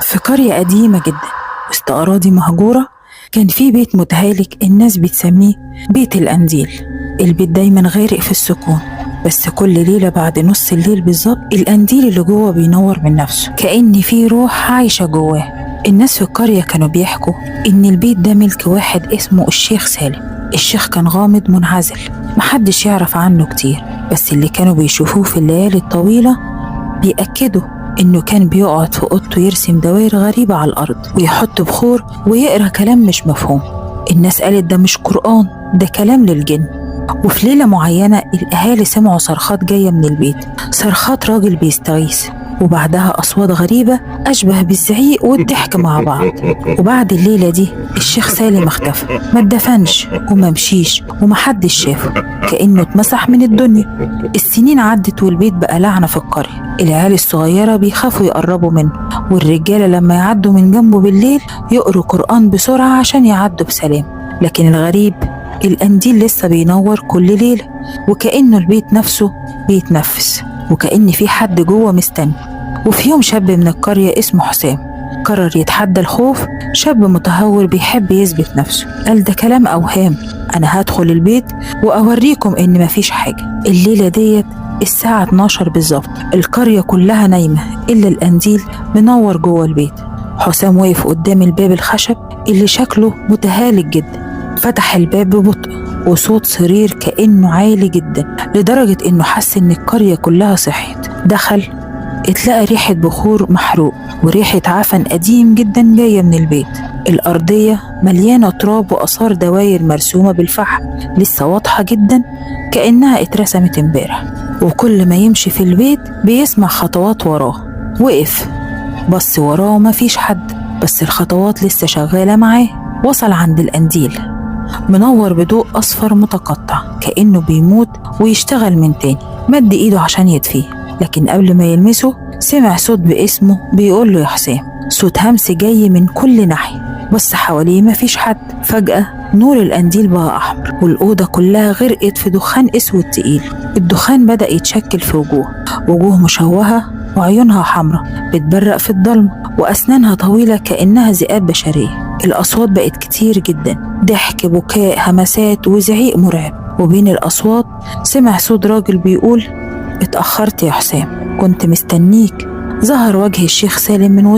في قرية قديمة جدا وسط أراضي مهجورة كان في بيت متهالك الناس بتسميه بيت القنديل. البيت دايما غارق في السكون، بس كل ليلة بعد نص الليل بالظبط القنديل اللي جوه بينور من نفسه كأن في روح عايشة جواه. الناس في القرية كانوا بيحكوا إن البيت ده ملك واحد اسمه الشيخ سالم. الشيخ كان غامض منعزل، محدش يعرف عنه كتير، بس اللي كانوا بيشوفوه في الليالي الطويلة بيأكدوا إنه كان بيقعد في أوضته يرسم دوائر غريبة على الأرض ويحط بخور ويقرأ كلام مش مفهوم. الناس قالت ده مش قرآن، ده كلام للجن. وفي ليلة معينة الأهالي سمعوا صرخات جاية من البيت، صرخات راجل بيستغيث، وبعدها أصوات غريبة أشبه بالزعيق والضحك مع بعض. وبعد الليلة دي الشيخ سالم اختفى، ما اتدفنش وما مشيش ومحدش شافه، كأنه اتمسح من الدنيا. السنين عدت والبيت بقى لعنة في القرية. العيال الصغيرة بيخافوا يقربوا منه، والرجالة لما يعدوا من جنبه بالليل يقروا قرآن بسرعة عشان يعدوا بسلام. لكن الغريب القنديل لسه بينور كل ليلة، وكأنه البيت نفسه بيتنفس، وكأن في حد جوه مستني. وفي يوم شاب من القرية اسمه حسام قرر يتحدى الخوف. شاب متهور بيحب يثبت نفسه، قال ده كلام أوهام، أنا هدخل البيت وأوريكم إن مفيش حاجة. الليلة ديت الساعة 12 بالظبط، القرية كلها نايمة إلا القنديل منور جوه البيت. حسام وقف قدام الباب الخشب اللي شكله متهالك جدا، فتح الباب ببطء وصوت صرير كأنه عالي جدا لدرجة إنه حس إن القرية كلها صحيت. دخل اتلقى ريحة بخور محروق وريحة عفن قديم جدا جاية من البيت. الأرضية مليانة تراب وآثار دواير مرسومة بالفحم لسه واضحة جدا كأنها اترسمت امبارح. وكل ما يمشي في البيت بيسمع خطوات وراه. وقف بص وراه ومفيش حد، بس الخطوات لسه شغالة معاه. وصل عند القنديل منور بضوء أصفر متقطع كأنه بيموت ويشتغل من تاني. مد إيده عشان يطفيه، لكن قبل ما يلمسه سمع صوت باسمه بيقول له يا حسام. صوت همس جاي من كل ناحية، بس حواليه مفيش حد. فجأة نور القنديل بقى أحمر والأوضة كلها غرقت في دخان أسود تقيل. الدخان بدأ يتشكل في وجوه، وجوه مشوهة وعيونها حمرة بتبرق في الضلمة، وأسنانها طويلة كأنها ذئاب بشرية. الأصوات بقت كتير جدا، ضحك، بكاء، همسات، وزعيق مرعب. وبين الأصوات سمع صوت راجل بيقول اتأخرت يا حسام، كنت مستنيك. ظهر وجه الشيخ سالم من وسط